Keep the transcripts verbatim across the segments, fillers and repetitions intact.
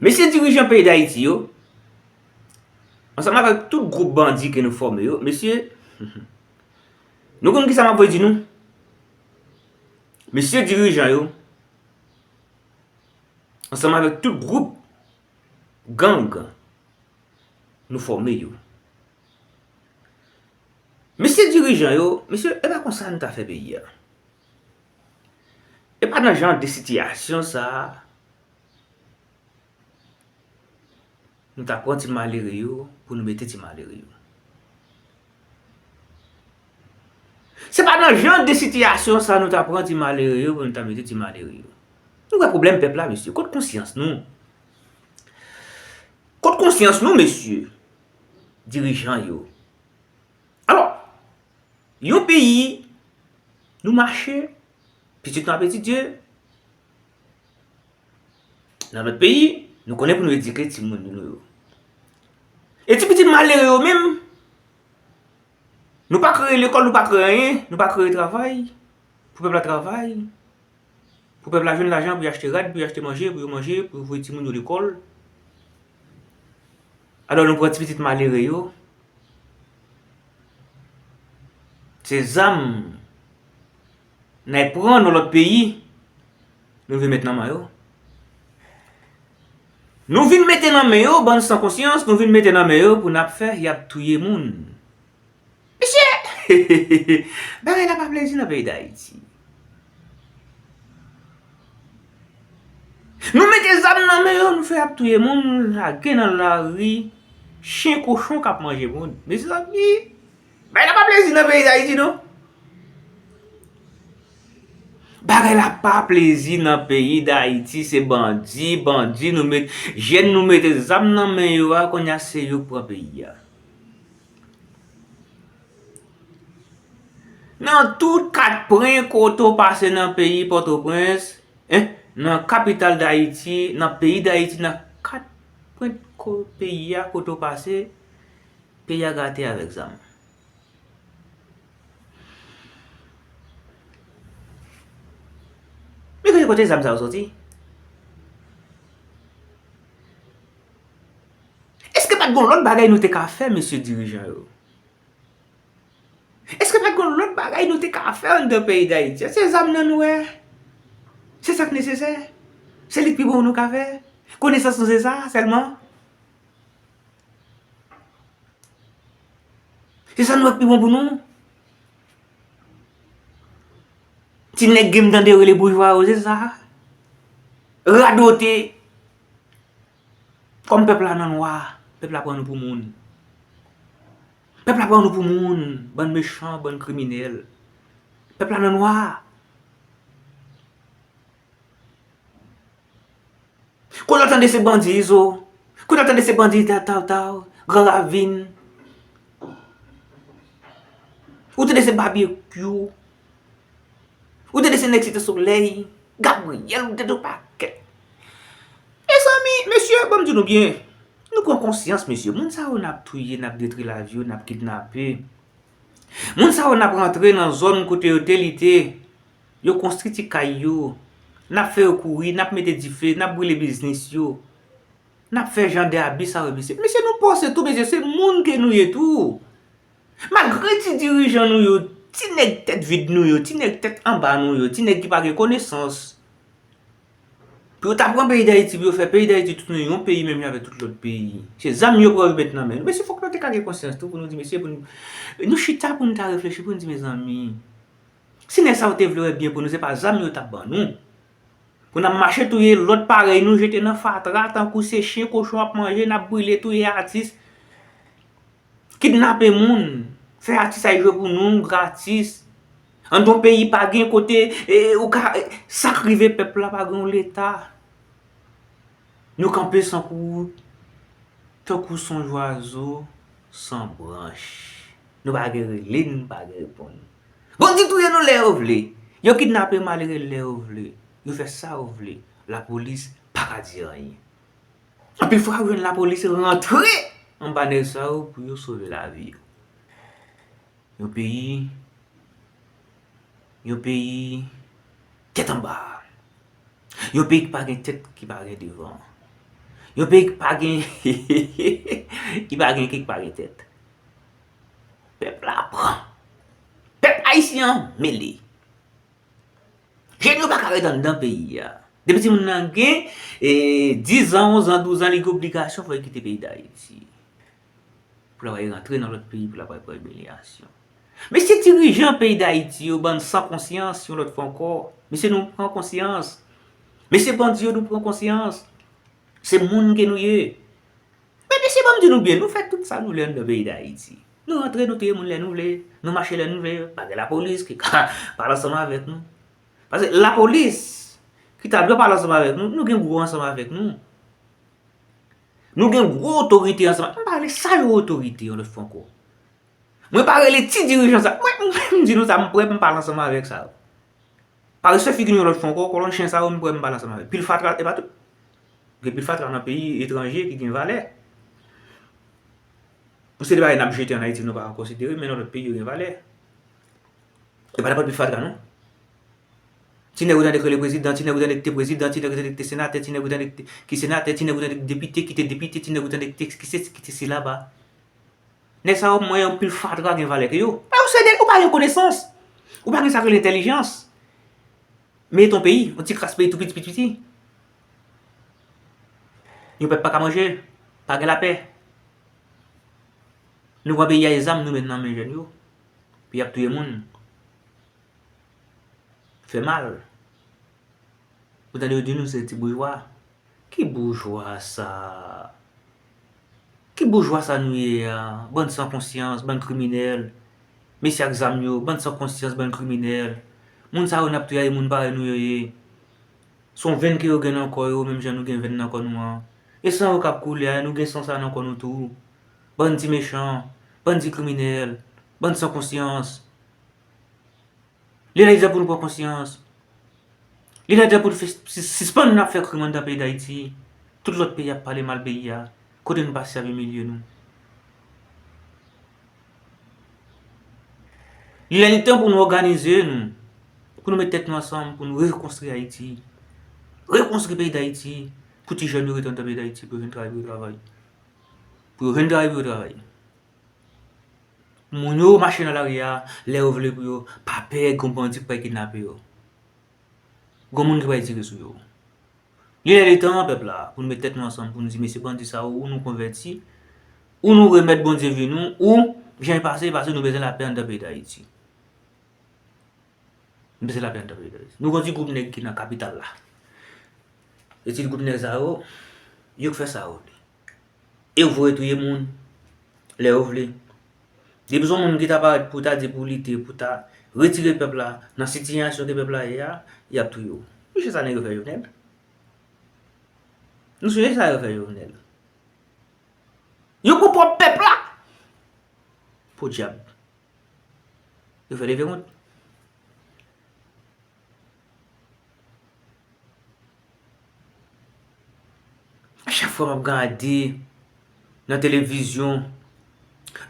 Mesye dirijan peyi Dayiti yo, ansanm avèk tout gwoup bandi ke nou fòme yo, mesye, nou konn kisa m ap voye di nou? Mesye dirijan yo, ansanm avèk tout gwoup gang nou fòme yo. Mesye dirijan yo, mesye, e pa konsa nou ta fè peyi a. E pa nan jan de sitiyasyon sa a nou ta pran ti malere yo pou nou mete ti malere yo. Se pa nan jan de sitiyasyon sa nou ta pran ti malere yo pou nou ta mete ti malere yo. Nou wè pwoblèm pèp la, mesye. Kot konsyans nou? Kot konsyans nou, mesye dirijan yo? Alò, yon peyi, nou mache, pitit nou ap etidye. Nan lòt peyi, nou konnen pou nou edike timoun nou yo. E ti pitit malere yo menm, nou pa kreye lekòl, nou pa kreye anyen, nou pa kreye travay pou pèp la travay, pou pèp la jwenn lajan pou y achte rad, pou y achte manje, pou yo manje, pou yo voye timoun yo lekòl. Alò nou pran ti pitit malere yo, se zam n al pran nan lòt peyi, nou vin met nan men yo. Nou vin mete nan men yo, bann san konsyans, nou vin mete nan men yo pou n ap fè y ap touye moun. Mesye! Bagay la pa plezi nan peyi Dayiti. Nou mete zam nan men yo, nou fè y ap touye moun, lage nan lari, chen kochon k ap manje moun. Mezanmi, bagay la pa plezi nan peyi Dayiti, non. Bagay la pa plezi nan peyi Dayiti, se bandi, bandi, nou met, jèn nou mete zam nan men yo a, kounye a se yo k pran peyi a. Nan tout kat pwen kote w pase nan peyi Pòtoprens, en, nan kapital Dayiti, nan peyi Dayiti, nan kat pwen ko-, peyi a kote w pase, peyi a gate avèk zam. Men kote, kote zam sa yo soti? Èske pa t gon lòt bagay nou te ka fè, mesye dirijan yo? Èske pa t gon lòt bagay nou te ka fè anndan peyi Dayiti a? Se zam nan nou wè. Se sa k nesesè. Se li k pi bon nou ka fè. Konesans nou se sa sèlman. Se sa nou wè k pi bon pou nou. Ti nèg gen m tande yo rele boujwa yo, se sa. Radote. Kòm pèp la nan nwa, pèp la pran nou pou moun. Pèp la pran nou pou moun, bann mechan, bann kriminèl. Pèp la nan nwa. Kounye a w tande se bandi Izo. Kounye a w tande se bandi Tatawtaw, Gran Ravin. Ou tande se Babekyou. Ou tande se nèg Site Solèy, Gabriyèl, ou tande yon pakèt. Mezanmi, mesye, ban m di nou byen. Nou pran konsyans, mesye. Moun sa yo n ap touye, n ap detwi lavi yo, n ap kidnape. Moun sa yo n ap rantre nan zòn kote yo te lite. Yo konstwi ti kay yo. N ap fè yo kouri, n ap mete dife, n ap brile biznis yo. N ap fè jan de abi sa yo, mesye. Mesye, nou panse tou, mesye, se moun ke nou ye tou. Malgre ti dirijan nou yo, ti nèg tèt vid nou yo, ti nèg tèt anba nou yo, ti nèg ki pa gen konesans, pou yo ta pran peyi Dayiti, pou yo fè peyi Dayiti tounen yon peyi menm jan avèk tout lòt peyi. Se zam yo pran yo met nan men nou. Mesye, fòk nou te ka gen konsyans tou pou nou di, mesye, pou nou, nou chita pou nou ta reflechi, pou nou di, mezanmi, si nèg sa yo te vle wè byen pou nou, se pa zam yo t ap ban nou. Pou n ap mache touye lòt parèy nou, jete nan fatra, tankou se chen, kochon ap manje, n ap brile, touye atis. Kidnape moun, fè atis al jwe pou nou gratis. Anndan yon peyi pa gen kote, e, ou ka, e, sa k rive pèp la, pa gen yon leta. Nou kanpe san kou, tankou se yon zwazo san branch. Nou pa gen rele, nou pa gen reponn. Bandi touye nou lè yo vle. Yo kidnape malere lè yo vle. Yo fè sa yo vle. Lapolis pa ka di anyen. Anpil fwa, ou jwenn lapolis rantre anba nèg sa yo pou yo sove lavi yo. Yon peyi, yon peyi tèt anba. Yon peyi ki pa gen tèt, ki pa gen devan. Yon peyi ki pa gen, ki pa gen ke, ki pa gen tèt. Pèp la pran. Pèp ayisyen an mele. Jèn yo pa ka ret anndan peyi a. Depi timoun nan gen, e, diz an, onz an, douz an, li gen obligasyon fò l kite peyi Dayiti. Pou l pa rantre nan lòt peyi, pou l pa pran imilyasyon. Mesye dirijan peyi Dayiti yo, bann san konsyans, yon lòt fwa ankò. Mesye, nou pran konsyans. Mesye bandi yo, nou pran konsyans. Se moun ke nou ye. Men mesye, ban m di nou byen, nou fè tout sa nou vle anndan peyi Dayiti. Nou rantre, nou touye moun lè nou vle, nou mache lè nou vle, pa gen lapolis ki ka pale ansanm avèk nou. Paske lapolis ki ta dwe pale ansanm avèk nou, nou gen gwo ansanm avèk nou. Nou gen gwo otorite ansanm. M pa rele sa yo otorite, yon lòt fwa ankò. Mwen pa rele ti dirijan sa. Mwen, mwen, m di nou sa, m prè pou m pale ansanm avèk sa yo. Parese figi nou yon lòt fwa ankò, kolòn chen sa yo, m prè pou m pale ansanm avèk. Pil fatra, e pa tout. Gen pil fatra nan peyi etranje ki gen valè. Pou se de bagay n ap jete ann Ayiti, nou pa ka konsidere, men nan lòt peyi, yo gen valè. E pa nenpòt pil fatra, non. Ti nèg ou tande k rele prezidan, ti nèg ou tande k te prezidan, ti nèg ou tande k te senatè, ti nèg ou tande k te, ki senatè, ti nèg ou tande k depite, ki te depite, ti nèg ou tande k te, ki se, ki te se laba. Nèg sa yo, mwen, yon pil fatra gen valè ke yo. Paske ou se de, ou pa gen konesans. Ou pa gen sa k rele entèlijans. Men yon peyi, yon ti kras peyi tou piti, piti, piti. Yon pèp pa ka manje, pa gen lapè. Nou pran peyi a e zam nou met nan men jèn yo. Pou y ap touye moun. Fè mal. Ou tande yo di nou se ti boujwa. Ki boujwa sa? Ki boujwa sa nou ye a? Bann san konsyans, bann kriminèl. Mesye ak zam yo, bann san konsyans, bann kriminèl. Moun sa yo n ap touye a, e moun parèy nou yo ye. Se yon venn ke yo gen nan kò yo, menm jan nou gen venn nan kò nou an. E san yo k ap koule a, nou gen san sa nan kò nou tou. Bann ti mechan, bann ti kriminèl, bann san konsyans. Li lè, li lè pou nou pran konsyans. Li lè pou nou fè, sis-, sispann ap fè krim anndan peyi Dayiti. Tout lòt peyi ap pale mal peyi a. Kote nou pase, y ap imilye nou. Li lè, li tan pou nou òganize nou. Pou nou met tèt nou ansanm, pou nou rekonstwi Ayiti. Rekonstwi peyi Dayiti. Pou ti jèn yo ret anndan peyi Dayiti, pou yo jwenn travay, pou yo travay. Pou yo jwenn travay, pou yo travay. Moun yo mache nan lari a, lè yo vle pou yo, pa pè, gon bandi k pral kidnape yo. Gon moun ki pral tire sou yo. Li lè, li tan, pèp la, pou nou met tèt nou ansanm, pou nou di, mesye bandi sa yo, ou nou konvèti, ou nou remèt Bondye vi nou, ou, jan l pase, pase nou bezwen lapè anndan peyi Dayiti. Nou bezwen lapè anndan peyi Dayiti. Nou gon ti gwoup nèg ki nan kapital la. E ti gwoup nèg sa yo, yo k fè sa yo vle. E yo voye touye moun, lè yo vle. Depi se yon moun ki ta parèt pou ta di pou lite, pou ta retire pèp la nan sitiyasyon ke pèp la ye a, y ap touye w. Mesye, sa nèg yo fè Jovenel. Nou sonje sa yo fè Jovenel. Yo pran pwòp pèp la. Podyab. Yo fè leve kont. A chak fwa m ap gade nan televizyon,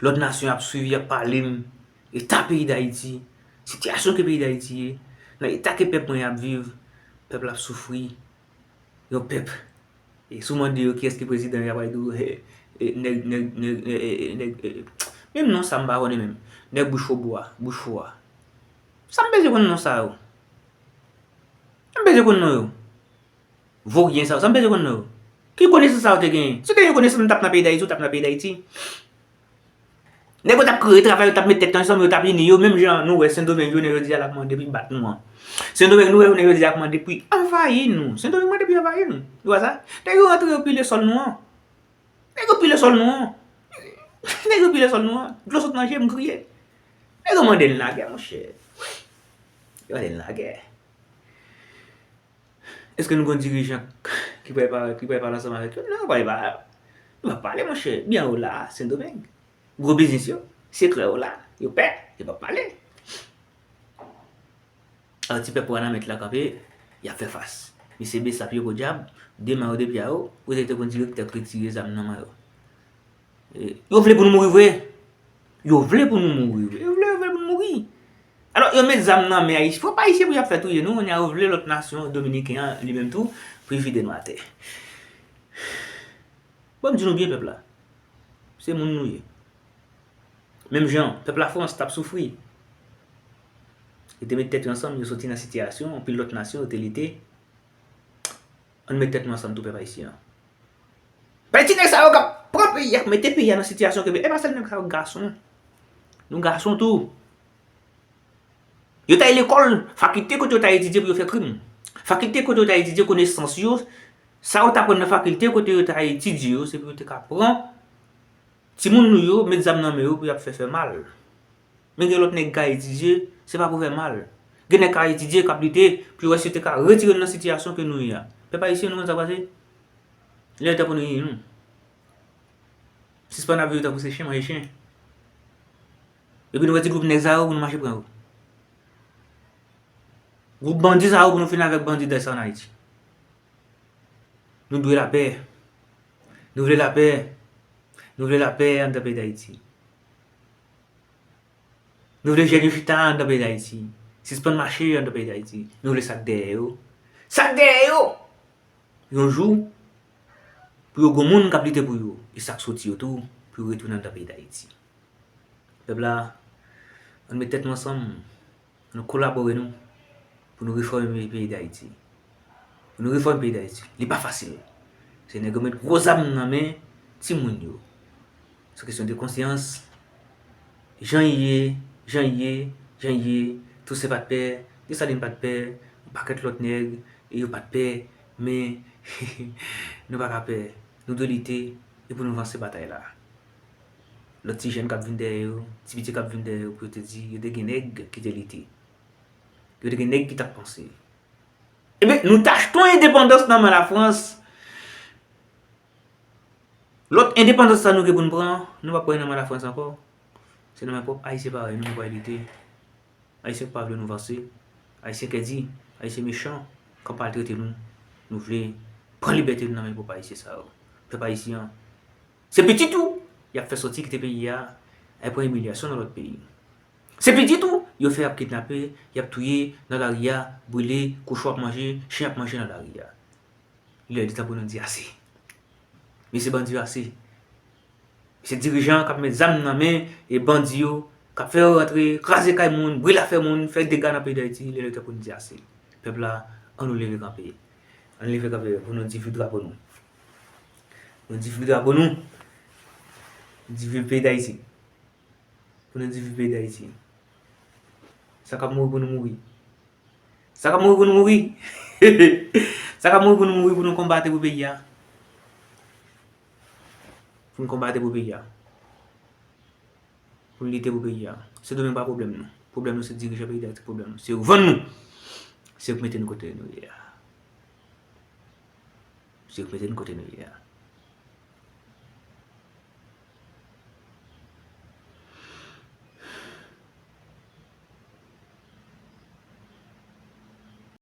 lòt nasyon ap swiv, y ap pale m, eta peyi Dayiti, sitiyasyon ke peyi Dayiti ye, nan eta ke pèp mwen ap viv, pèp la ap soufri. Yon pèp. E si w mande yo kiyès ki prezidan, y ap di w, e, e, nèg, nèg, nèg, e, e, e, nèg, e, e, menm non sa m pa konnen menm. Nèg bouch fo bwa, bouch fo a. Sa m bezwen konn non sa yo? Sa m bezwen konn non yo? Voryen sa yo, sa m bezwen konn non yo? Ki konesans sa yo te genyen? Si w te gen konesans, m t ap nan peyi Dayiti, ou t ap nan peyi Dayiti. Nèg yo t ap kreye travay, yo t ap met tèt yo ansanm, yo t ap ini yo, menm jan nou wè Sendomeng jounen jodi a l ap mande pou y bat nou an. Sendomeng nou wè jounen jodi a ap mande pou y anvayi nou. Sendomeng mande pou y anvayi nou. Ou wè sa? Nèg yo rantre, yo pile sòl nou an. Nèg yo pile sòl nou an. Nèg yo pile sòl nou an. Dlo sot nan je m, m kriye. Nèg yo mande n lagè, monchè. Yo mande n lagè. Èske nou gon dirijan ki pral pa-, ki pral pale ansanm avèk yo? Non, yo pral pa, yo p ap pale, monchè. Byen yo la, Sendomeng. Gwo biznis yo, sekrè yo la, yo pè, yo p ap pale. Alò, ti pèp Wanament la kanpe, y ap fè fas. Misye besap yo podyab, de men yo, de pye yo, ou te gon direktè k retire zam nan men yo. E, yo vle pou nou mouri vre. Yo vle pou nou mouri vre. Yo vle, yo vle pou nou mouri. Alò, yo met zam nan men Ayisyen. Fò pa Ayisyen pou y ap fè touye nou. Kounye a, yo vle lòt nasyon, Dominiken an, li menm tou, pou l vide nou atè. Bon, m di nou byen, pèp la. Se moun nou ye. Menm jan pèp Lafrans t ap soufri, yo te met tèt yo ansanm, yo soti nan sitiyasyon anpil lòt nasyon yo te lite. Ann met tèt nou ansanm tou, pèp ayisyen an. Bay ti nèg sa yo k ap pran peyi a, k mete peyi a nan sitiyasyon ke, e pa sèl nèg sa yo, gason. Nou gason tou. Yo t al lekòl, fakilte kote yo t al etidye pou yo fè krim. Fakilte kote yo t al etidye konesans yo, sa yo t aprann nan fakilte kote yo t al etidye yo, se pou yo te ka pran timoun nou yo, met zam nan men yo pou y ap fè fè mal. Men gen lòt nèg k al etidye, se pa pou fè mal. Gen nèg k al etidye, k ap lite, pou yo wè si yo te ka retire nou nan sitiyasyon ke nou ye a. Pèp ayisyen, nou konn sa k pase? Lè tan pou nou ri nou. Sispann ap viv tankou se chen manje chen. Epi nou wè ti gwoup nèg sa yo pou nou mache pran yo. Gwoup bandi sa yo pou nou fini avèk bandi dèyè sa ann Ayiti. Nou dwe lapè. Nou vle lapè. Nou vle lapè anndan peyi Dayiti. Nou vle jèn yo chita anndan peyi Dayiti. Sispann mache anndan peyi Dayiti. Nou vle sa k dèyè yo. Sa k dèyè yo! Yon jou, pou yo gon moun k ap lite pou yo. E sa k soti yo tou, pou yo retounen anndan peyi Dayiti. Pèp la, ann met tèt nou ansanm, ann kolabore nou, pou nou refòme peyi Dayiti. Pou nou refòme peyi Dayiti. Li pa fasil. Se nèg yo met gwo zam nan men timoun yo. Se kesyon de konsyans. Jan l ye, jan l ye, jan l ye, Toussaint pa t pè, Desalin pa t pè, yon pakèt lòt nèg, yo pa t pè, men nou pa ka pè. Nou dwe lite, e pou nou vanse batay la. Lòt ti jèn k ap vin dèyè yo, ti piti k ap vin dèyè yo, pou yo te di, yo te gen nèg ki te lite. Yo te gen nèg ki t ap panse. Ebyen, nou t achte yon endepandans nan men Lafrans. Lòt endepandans sa nou gen pou n pran, nou p ap pran nan men Lafrans ankò. Se nan men pwòp Ayisyen parèy nou nou pral lite. Ayisyen ki pa vle nou vanse. Ayisyen kèdi. Ayisyen mechan. K ap maltrete nou. Nou vle pran libète nou nan men pwòp Ayisyen sa yo. Pèp ayisyen an. Se pitit ou y ap fè soti kite peyi a, al pran imilyasyon nan lòt peyi. Se pitit ou yo fè ap kidnape, y ap touye nan lari a, brile, kochon ap manje, chen ap manje nan lari a. Li lè li tan pou nou di ase. Mesye bandi yo, ase. Mesye dirijan k ap met zam nan men e bandi yo, k ap fè yo rantre, kraze kay moun, brile afè moun, fè dega nan peyi Dayiti, li lè li tan pou nou di ase. Pèp la, ann nou leve kanpe. Ann leve kanpe pou nou di viv drapo nou. Nou di viv drapo nou. Di viv peyi Dayiti. Pou nou di viv peyi Dayiti. Sa k ap mouri pou nou mouri. Sa k ap mouri pou nou mouri. Sa k ap mouri pou nou mouri pou nou konbate pou peyi a. Pou nou konbate pou peyi a. Pou nou lite pou peyi a. Sendomeng pa pwoblèm nou. Pwoblèm nou se dirijan peyi Dayiti pwoblèm nou. Se yo k vann nou. Se yo k mete nou kote nou ye a. Se yo k mete nou kote nou ye a.